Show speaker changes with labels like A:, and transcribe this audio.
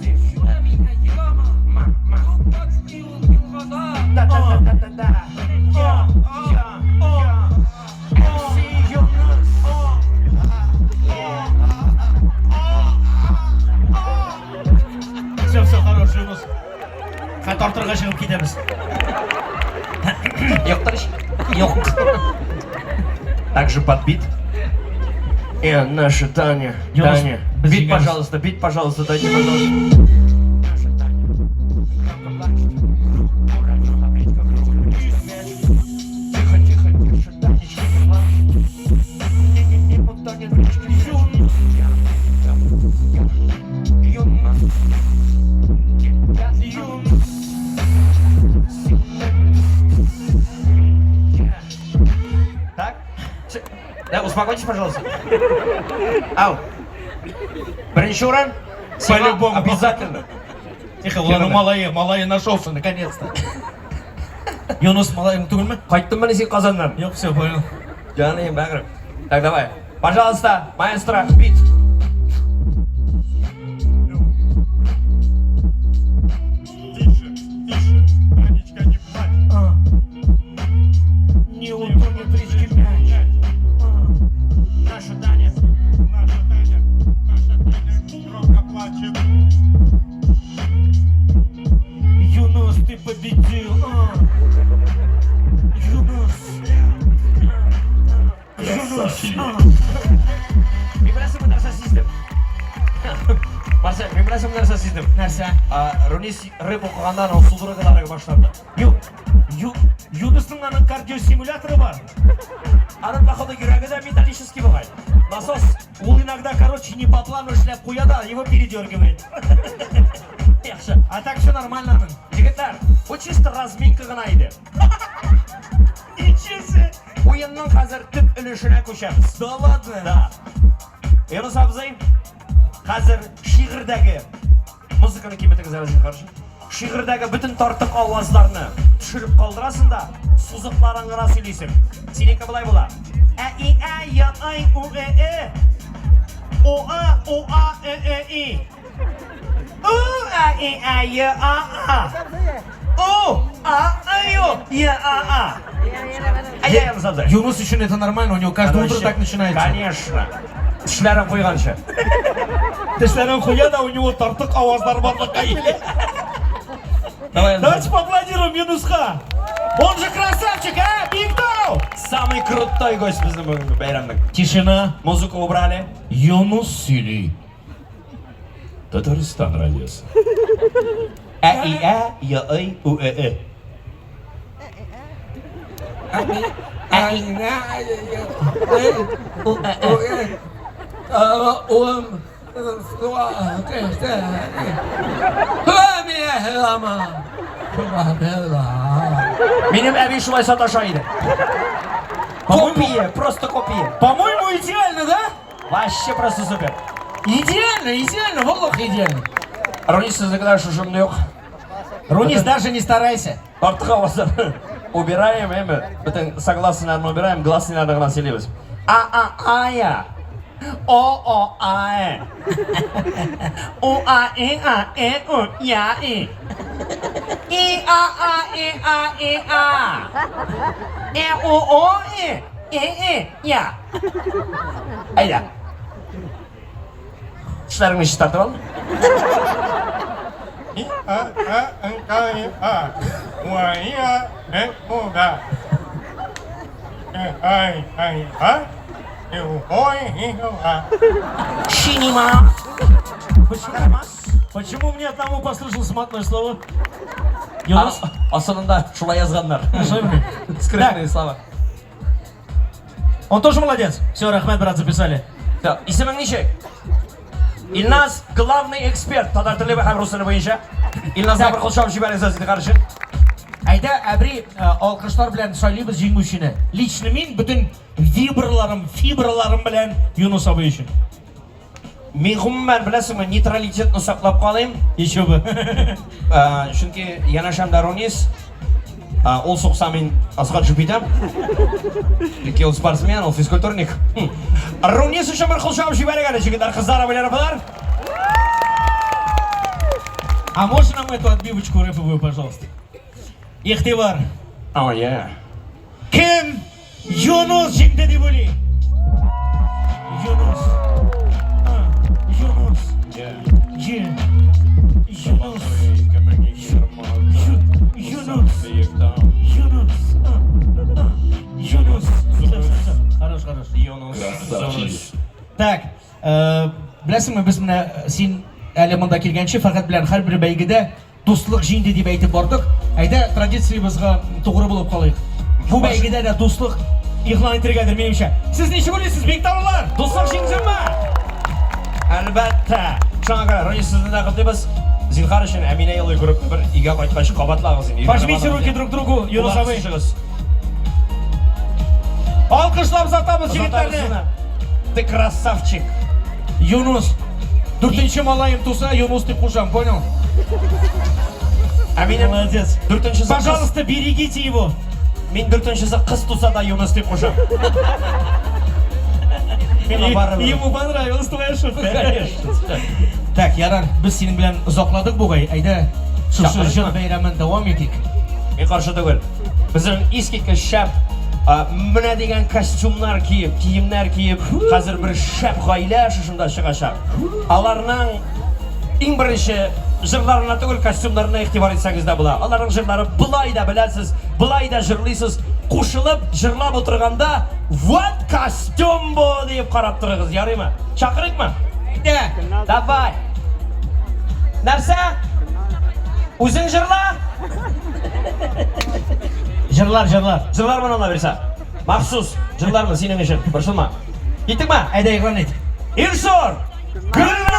A: Тик, тик. Ма, ма. Да, да, да, да, да, да. Я, я, я. MC Юнус. Yeah.
B: Все, все, хорош, Юнус. Хәтта тартырга чыгып китәбез.
A: Юктыр ич. Юк. Также под бит. Наша Таня.
B: Юнус,
A: Таня.
B: без
A: Бит,
B: җиңәбез.
A: пожалуйста, бит, пожалуйста, дайте, пожалуйста. Наша Таня громко плачет. Уронила в речку мяч. Тихо, тихо, тише, Танечка, не плачь. Не-не-не, утонет в речке мяч. Я, я, я, Юнус. Я, Юнус. Я. Так? Да, успокойтесь, пожалуйста. Ау. Беренче урын? Сиңа
B: По-любому.
A: Обязательно.
B: Тихо, ладно, малае, малае нашелся, наконец-то. Юнус, малаең түгелме?
A: Кайттыңмы син Казаннан?
B: Юк, все, понял.
A: Җаным, бәгырем. Так, давай. Пожалуйста, маэстро, бит.
C: Тише, тише, Танечка, не плачь.
B: А. Не утонет в речке мяч. А.
A: Наша Таня.
C: Наша Таня, наша Таня громко плачет.
B: Юнус, ты победил. А. Юнус. Юнус. А.
A: Мин беләсеңме нәрсә сиздем? Марсель, мин беләсеңме нәрсә сиздем?
B: Нәрсә?
A: А, Рунис рэп укыганда аның судорогалары башланды.
B: Ю, Ю, Юнусның аның кардиостимуляторы бар.
A: Аның, походу, йөрәге дә металлический бугай. Насос.
B: Ул иногда, короче, не по плану эшләп куя да, его передергивает.
A: Яхшы.
B: А так все нормально аның.
A: Егетләр, бу чисто разминка гына иде.
B: Ничего себе.
A: Уенның хәзер төп өлешенә күчәбез.
B: Да ладно.
A: Да. Юнус абзый, хәзер шигырьдәге музыканы киметегез әле зинһар. Шигырьдәге бөтен тартык авазларны төшереп калдырасың да, сузыкларын гына сөйлисең. Синеке болай була. Ә и ә я ай у э э.
B: О а о а э э и.
A: У а и а я а а. У а а ю я а а. Әйдә, Юнус абзый.
B: Юнус өчен это нормально, у него каждое утро
A: Вообще,
B: так начинается.
A: Конечно. Тешләрен куйганчы.
B: Тешләрен куя да, у него тартык авазлар барлыкка килә.
A: Давай,
B: Давайте поаплодируем Юнуска. Он же красавчик, а? Биектау!
A: Самый крутой гость безнең бүгенге бәйрәмнең.
B: Тишина.
A: Музыку убрали.
B: Юнус сөйли.
A: Татарстан радиосы. Ә и ә я ый у э э. Ә и у э э. Минем әби шулай саташа иде. Копия, просто копия.
B: По-моему, идеально, да?
A: Вообще просто супер.
B: Идеально, идеально, валлаһи идеально.
A: Рунис сезнекеләр шушында юк.
B: Рунис, даже не старайся.
A: Тартык авазларны убираем, әме. Бөтен согласныйларны убираем, гласныйларны гына сөйлибез. А а а я. О о а э. У а и а э у я и. И а а и а и а. Э у о и и и я. Әйдә. Тешләреңне чистартып ал.
C: И А А Н К И А. Уа И А Э У Да. Э Ай Ай А. И У О И У А.
A: Шинима.
B: Почему, почему мне одному послышалось матное слово? Юнус?
A: Асылында шулай язганнар. Скрытные слова.
B: Он тоже молодец. Все, рәхмәт, брат, записали.
A: Все, исемең ничек? Илназ главный эксперт татар теле һәм рус теле буенча. Илназга бер кул чабып җибәрегез зинһар өчен.
B: Әйдә, әбри, алкышлар белән сайлыйбыз җиңүчене. Лично мин бөтен вибраларым, фибраларым белән Юнус абый өчен.
A: Мин гомумән беләсеңме, нейтралитетны саклап калыйм.
B: Еще бы.
A: Чөнки янәшәмдә Рунис, ул сукса мин аска төшеп китәм. Чөнки ул спортсмен, ул физкультурник. Рунис өчен бер кул чабып җибәрик әле, егетләр, кызлар, абыйлар, апалар.
B: А можно нам эту отбивочку рэповую, пожалуйста? Игътибар.
A: Oh, yeah.
B: Кем Юнус җиңде дип уйлый? Юнус. А, Юнус.
A: Yeah.
B: Е. Юнус. Юнус. Юнус. А, а, Юнус. Всё, всё, всё. Хорош, хорош.
A: Юнус.
D: Красавчик.
B: Так, э, беләсеңме, без менә син әле монда килгәнче Фәрхәт белән һәрбер бәйгедә дуслык җиңде дип әйтеп бардык. Әйдә, традициябезгә тугры булып калыйк. Бу бәйгедә дә дуслык игълан ителгәндер, минемчә. Сез ничек уйлыйсыз, биектаулылар?
A: Дуслык җиңсенме? Әлбәттә. Шуңа күрә Ронис сезне дә котлыйбыз. Зинһар өчен Әминә елый күреп бер өйгә кайткач кабатлагыз инде.
B: Пожмите руки друг другу, Юнус абый.
A: Төшегез.
B: Алкышлап озатабыз егетләрне.
A: Ты красавчик.
B: Юнус. Дүртенче малаем туса, Юнус дип кушам, понял?
A: Ә минем
B: Молодец.
A: дүртенчесе кыз-
B: Пожалуйста, берегите его.
A: Мин дүртенчесе кыз туса да Юнус дип кушам. Миңа барыбер.
B: Ему понравилась твоя шутка.
A: Конечно.
B: Так, ярар, без синең белән озакладык бугай. Әйдә, шушы
A: Чакырыкмы?
B: җыр бәйрәмен дәвам итик.
A: Мин каршы түгел. Безнең искиткеч шәп менә дигән костюмнар киеп, киемнәр киеп, хәзер бер шәп гаилә шушында чыгачак. Аларның иң беренче җырларына түгел, костюмнарына игътибар итсәгез дә була. Аларның җырлары былай да беләсез, былай да җырлыйсыз. Кушылып җырлап утырганда, вот костюм бу дип карап торыгыз, ярыймы? Чакырыйкмы?
B: Әйдә.
A: Давай. Нәрсә? Үзең җырла?
B: Җырлар, җырлар.
A: Җырлармын алла бирсә. Махсус җырлармын синең өчен. Борчылма. Киттекме?
B: Әйдә, игълан ит.
A: Илсур! Гөл